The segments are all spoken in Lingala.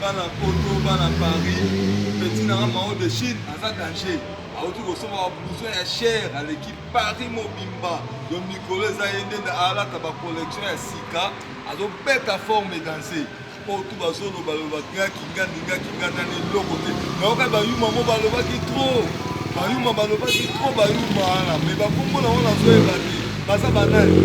Bana poto, bana Paris, petit nanga Mao de Chine aza danger. Auti kosomba ba blouson ya cher, aleki Paris mobimba. Donc mikolo eza ye nde alata ba collection ya sika, azobeta forme danse. Oyo tu bazoloba loba nga kingandi nga kingandi nani eloko te. Nayoka bayuma mo balobaki trop. Bayuma balobaki trop bayuma wana mais bakombo na wana nazoyeba te. Baza banani?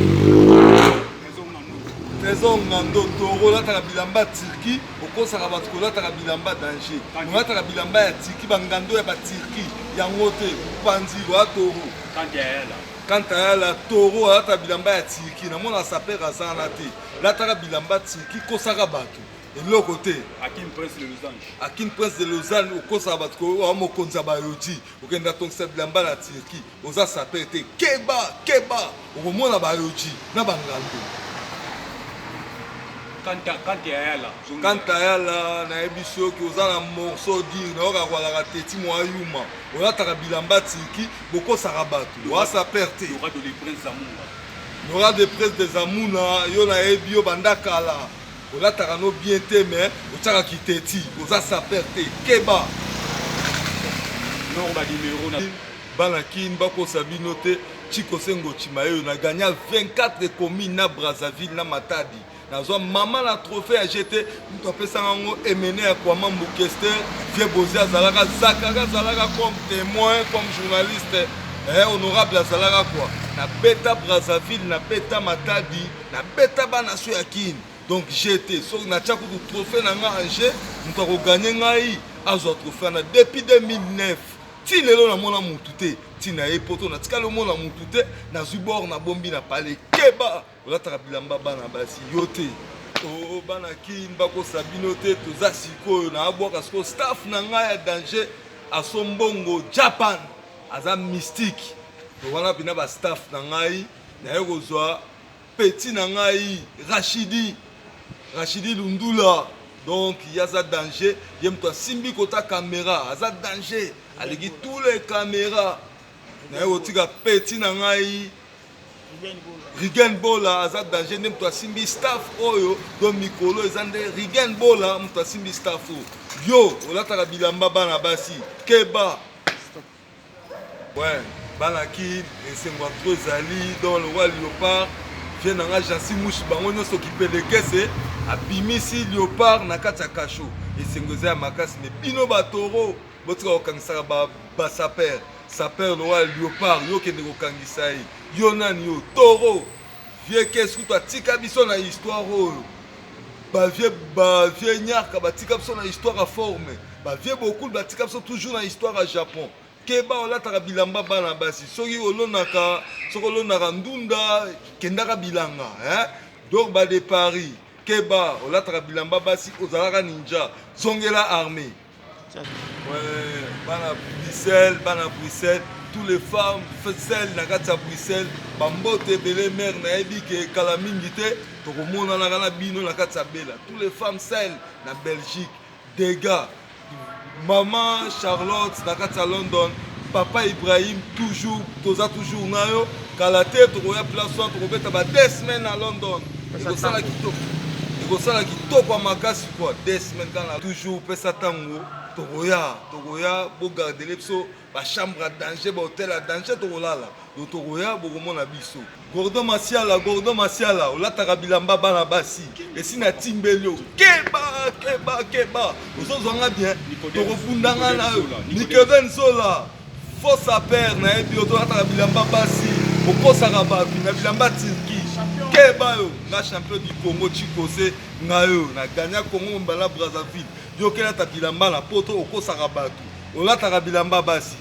Trésor Ngando toro olataka bilamba Turquie okosaka bato kolataka bilamba danger olataka bilamba ya Turquie bangando ya ba Turquie yango te panzi wa toro Kantayala toro alata bilamba ya Turquie namona saper aza wana te lataka bilamba Turquie kosaka bato eloko te. Akim Prince de Lausanne. Akim Prince de Lausanne okosaka bato ko mokonzi ya bayoji okenda tongisa bilamba na Turquie oza saper te keba keba okomona bayoji na bangando. Kanta yala nayebi soki oza na morceau dire nayoka kolaka teti mwa yuma olataka bilamba Turquie bokosaka bato oza saper te. Nora de Prince de Zamuna yo nayebi yo banda kala olataka no bien te mais otiaka kiteti oza saper te keba. Bana kin bakosa bino te Chico Sengo Chimayo na gagna 24 communes na Brazzaville na Matadi nazwa mama na trophée ya GT moto apesanga yango emene ya Kwama Mbukester vieux Bozi azalaka Zakari azalaka comme témoin comme journaliste eh, honorable azalaka quoi na beta Brazzaville na beta Matadi na beta bana so ya kin donc GT soki natya kutu trophée na nga en jeu moto akoganye ngai azwa trophée wana depuis 2009 ti lelo namona mutu te ti na ye poto natikali omona mutu te nazwi bor nabombi na pale keba olataka bilamba bana basi yo te o bana kin bakosa bino te toza sikoyo na abwaka sikoyo staff na ngai ya danger asombongo Japan aza mystique to wana mpena ba staff na ngai naye kozwa petit na ngai Rachidi Rachidi Lundula donc ye aza danger ye moto asimbi kota caméra aza danger aleki tous les caméras naye kotika petit na ngai Rigen Bola aza danger nde moto asimbi staff oyo donc mikolo eza nde Rigen Bola moto asimbi staff oyo yo olataka bilamba bana basi keba ouais bana kin esengo ya trop ezali donc le roi léopard vie na nga Jansi Mushi bango nyonso kipelekese abimisi léopard na kati ya kasho esengo eza ya makasi me bino batoro botika kokangisaka basaper saper le roi léopard yo okende kokangisa ye yo nani yo toro vie kesi kutu atika biso na histoire oyo bavie bavie nyarka batika biso na histoire ya forme bavie bokul batika biso toujours na histoire ya Japon keba olataka bilamba bana basi soki olonaka soki olonaka ndunda kendaka bilanga hein? Donc ba de Paris keba olataka bilamba basi ozalaka ninja zongela armée. Ouais, bana Bruxelles, bana Bruxelles, tous les femmes celles na kati ya Bruxelles, bambote ebele mère nayebi ke kala mingi te tokomonanaka na bino na kati ya Bela. Tous les femmes celles na Belgique, dégâts. Maman Charlotte na kati ya London, papa Ibrahim toujours toza toujours na yo kala te tokoya place wana tokobeta ba 2 semaines na London ekosala kitoko ekosala kitoko ya makasi quoi 2 semaines kaka toujours pesa ntango tokoya tokoya bogardele biso bachambre ya danger bahotel ya danger tokolala donc tokoya bokomona biso. Gordon Masiala Gordon Masiala olataka bilamba bana basi esi na timbeli yo keba keba keba ozozwanga bien tokobundanga na yo Nicoden Zola faux saper nayebi yo tolataka bilamba basi okosaka bato na bilamba Turquie keba yo nga champion du Congo Chikose nga yo na gagna Congo mbala Brazzaville yo okelata bilamba na poto okosaka bato olataka bilamba basi.